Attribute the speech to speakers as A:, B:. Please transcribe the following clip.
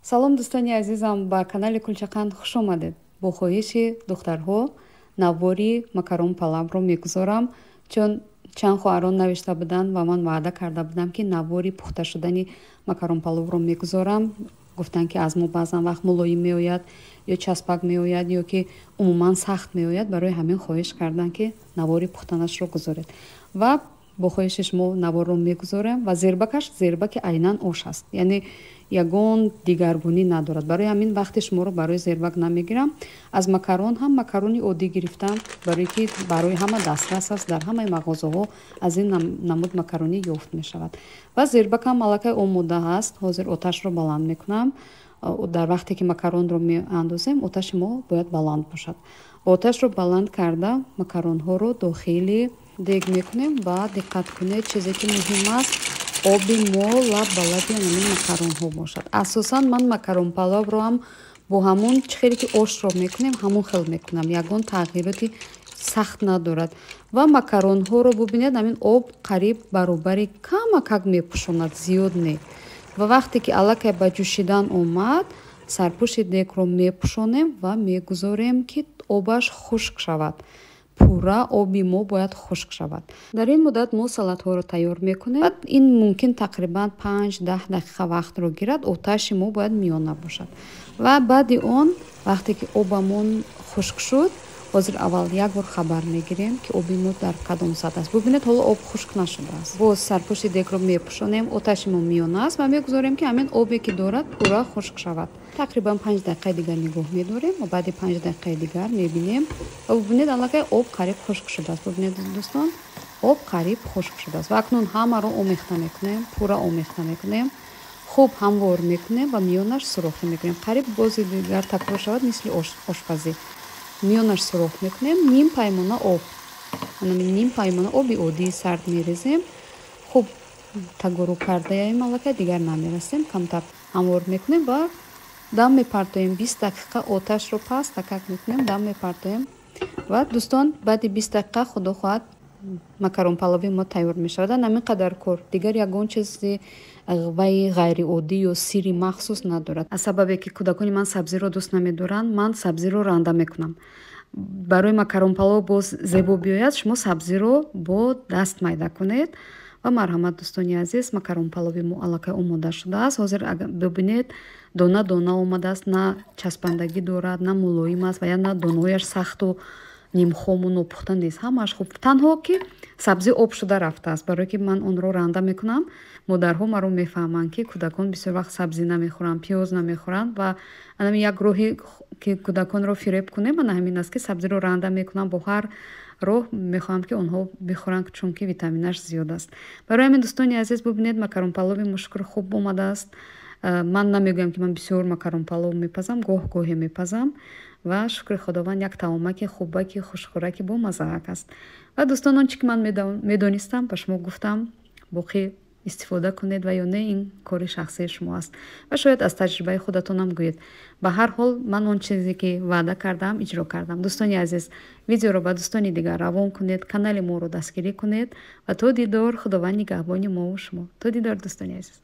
A: Салом, дӯстони азизам, ба канали Кулчақанд хуш омадед. Бо хоҳиши духтарҳо навори макарон палавро мегузорам, чун чанд хоҳарон навишта буданд ва ман ваъда карда будам, ки навори пухта шудани макарон палавро мегузорам. Гуфтанд, ки аз мо баъзан вақт мулоим меояд ё часпак меояд, ё ки умуман сахт меояд. Барои ҳамин хоҳиш карданд, ки навори пухтанашро гузоред, ва бо хоҳиши шумо наворро мегузорем. Ва зербакаш зербаки айнан ош аст, яъне ягон дигаргунӣ надорад. Барои ҳамин вақти шуморо барои зербак намегирам. Аз макарон ҳам макарони оддӣ гирифтам, барое ки барои ҳама дастрас аст, дар ҳамаи мағозаҳо аз ин намуд макаронӣ ёфт мешавад. Ва зербакам аллакай омода ҳаст. Ҳозир оташро баланд мекунам. Дар вақте ки макаронро меандозем, оташи мо бояд баланд бошад. Оташро баланд карда, макаронҳоро дохили дег мекунем. Ва диққат кунед, чизе ки муҳим аст, оби мо лаб ба лаби ҳамин макаронҳо бошад. Асосан ман макарон палавро ҳам бо ҳамон чӣ хеле ки ошро мекунем, ҳамон хел мекунам, ягон тағйироти сахт надорад. Ва макаронҳоро бубинед, ҳамин об қариб баробари камакак мепӯшонад, зиёд не. Ва вақте ки аллакай ба ҷӯшидан омад, сарпӯши дегро мепӯшонем ва мегузорем, ки обаш хушк шавад. Пурра оби мо бояд хушк шавад. Дар ин муддат мо салатҳоро тайёр мекунем. Ин мумкин тақрибан 5-10 дақиқа вақтро гирад. Оташи мо бояд миёна бошад. Ва баъди он, вақте ки обамон хушк шуд, ҳозир аввал як бор хабар мегирем, ки оби мо дар кадом сатҳ аст. Бубинед, ҳоло об хушк нашудааст. Боз сарпӯши дегро мепӯшонем, оташи мо миёна аст ва мегузорем, ки ҳамин обе ки дорад, пурра хушк шавад. Тақрибан 5 дақиқаи дигар нигоҳ медорем ва баъди 5 дақиқаи дигар мебинем. Ва бубинед, аллакай об қариб хушк шудааст. Бубинед, дӯстон, об қариб хушк шудааст. Ва акнун ҳамаро омехта мекунем, пурра омехта мекунем, хуб ҳамвор мекунем ва миёнаш сурохӣ мекунем. Қариб бози дигар такрор шавад, мисли ошпазӣ. Миёнаш сурох мекунем, ним паймона об, ним паймона оби оддии сард мерезем. Хуб тагору кардаем, аллакай дигар намерасем, камтар ҳамвор мекунем ва дам мепартоем. 20 дақиқа оташро пастакак мекунем, дам мепартоем. Ва, дӯстон, баъди 20 дақиқа, худо хоҳад, макарон палави мо тайёр мешавад. Ҳамин қадар кор, дигар ягон чизи вай ғайриоддӣ ё сирри махсус надорад. Аз сабабе ки кӯдакони ман сабзиро дӯст намедоранд, ман сабзиро ранда мекунам. Барои макарон палов боз зебо биёяд, шумо сабзиро бо даст майда кунед. Ва марҳамат, дӯстони азиз, макарон палови мо аллакай омода шудааст. Ҳозир бибинед, дона дона омадааст, на часпандагӣ дорад, на мулоим аст ва я на донаҳояш сахту нимхому нопухта нест. Ҳамааш хуб, танҳо ки сабзӣ об шуда рафтааст, барое ки ман онро ранда мекунам. Модарҳо маро мефаҳманд, ки кӯдакон бисёр вақт сабзӣ намехӯранд, пиёз намехӯранд. Ва анами як роҳе ки кӯдаконро фиреб кунем, ана ҳамин аст, ки сабзиро ранда мекунам. Бо ҳар роҳ мехоҳам, ки онҳо бихӯранд, чунки витаминаш зиёд аст. Барои ҳамин, дӯстони азиз, бубинед, макарон палови мо, шукр, хуб омадааст. Ман намегӯям, ки ман бисёр макарон палов мепазам, гоҳ гоҳе мепазам. Ва шукри Худованд, як таомаки хубаки, хушхӯраки, бомазаак аст. Ва, дӯстон, он чӣ ки ман медонистам, ба шумо гуфтам. Боқӣ истифода кунед ва ё не, ин кори шахсии шумо аст ва шояд аз таҷрибаи худатонам гӯед. Ба ҳар ҳол, ман он чизе ки ваъда кардам, иҷро кардам. Дӯстони азиз, видеоро ба дӯстони дигар равон кунед, канали моро дастгирӣ кунед ва то дидор. Худованд нигаҳбони мову шумо. То дидор, дӯстони азиз.